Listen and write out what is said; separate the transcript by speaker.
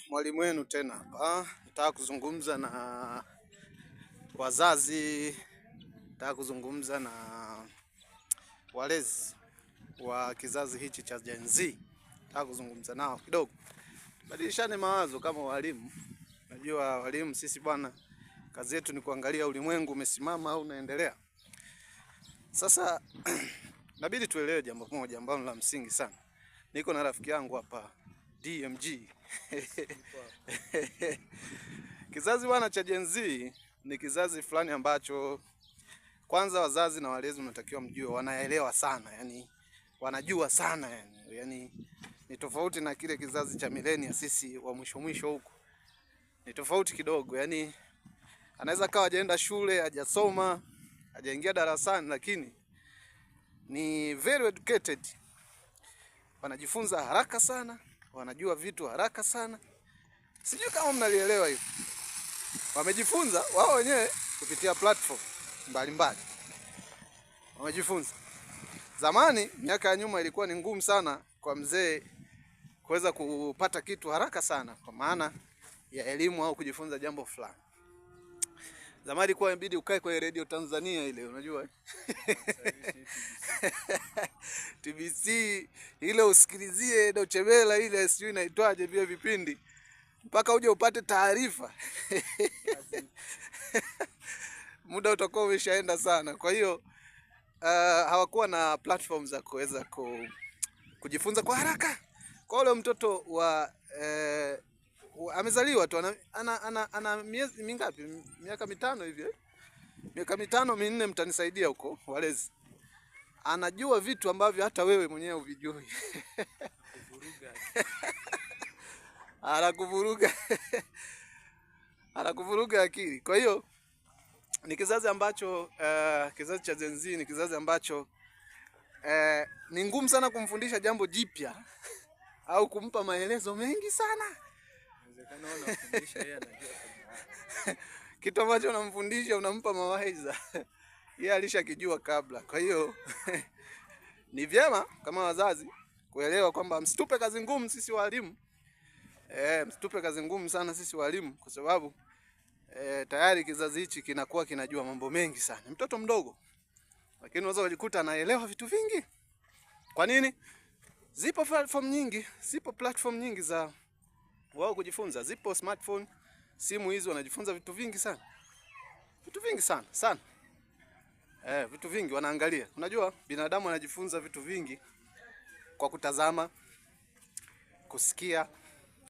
Speaker 1: Mwalimu wenu tena hapa. Nataka kuzungumza na wazazi, nataka kuzungumza na walezi wa kizazi hichi cha Gen Z. Nataka kuzungumza nao kidogo, badilishane mawazo kama walimu. Najua walimu sisi bwana, kazi yetu ni kuangalia ulimwengu umesimama au unaendelea. Sasa inabidi tuelewe jambo moja ambalo la msingi sana. Niko na rafiki yangu hapa DMG. Kizazi bwana cha Gen Z ni kizazi fulani ambacho kwanza wazazi na walezi mnatakiwa mjue, wanaelewa sana, yani wanajua sana yani ni tofauti na kile kizazi cha milenia, sisi wa mwisho mwisho huko ni tofauti kidogo. Yani anaweza kawa hajaenda shule, hajasoma, hajaingia darasani, lakini ni very educated, wanajifunza haraka sana, wanajua vitu haraka sana. Sijui kama mnalielewa hivyo. Wamejifunza wao wenyewe kupitia platform mbalimbali, wamejifunza. Zamani, miaka ya nyuma, ilikuwa ni ngumu sana kwa mzee kuweza kupata kitu haraka sana, kwa maana ya elimu au kujifunza jambo fulani. Zamani ilikuwa inabidi ukae kwenye Radio Tanzania ile, unajua TBC ile, usikilizie Deutsche Welle ile, sijui inaitwaje vile vipindi mpaka uje upate taarifa muda utakuwa umeshaenda sana. Kwa hiyo hawakuwa na platform za kuweza kujifunza kwa haraka. Kwa ule mtoto wa amezaliwa tu ana miezi mingapi? Miaka 5 hivi eh? Miaka 5 4, mtanisaidia huko walezi. Anajua vitu ambavyo hata wewe mwenyewe huvijui. Anakuvuruga anakuvuruga akili. Kwa hiyo ni kizazi ambacho kizazi cha Gen Z ni kizazi ambacho ni ngumu sana kumfundisha jambo jipya au kumpa maelezo mengi sana. Kitu ambacho unamfundisha, unampa mawaidha, yeye alishakijua kabla. Kwa hiyo ni vyema kama wazazi kuelewa kwamba msitupe kazi ngumu sisi walimu. Msitupe kazi ngumu sana sisi walimu kwa sababu tayari kizazi hichi kinakuwa kinajua mambo mengi sana. Mtoto mdogo, lakini unaweza kujikuta anaelewa vitu vingi. Kwa nini? Zipo platform nyingi, zipo platform nyingi za wao kujifunza. Zipo smartphone, simu hizi, wanajifunza vitu vingi sana, vitu vingi sana sana. Vitu vingi wanaangalia. Unajua binadamu anajifunza vitu vingi kwa kutazama, kusikia.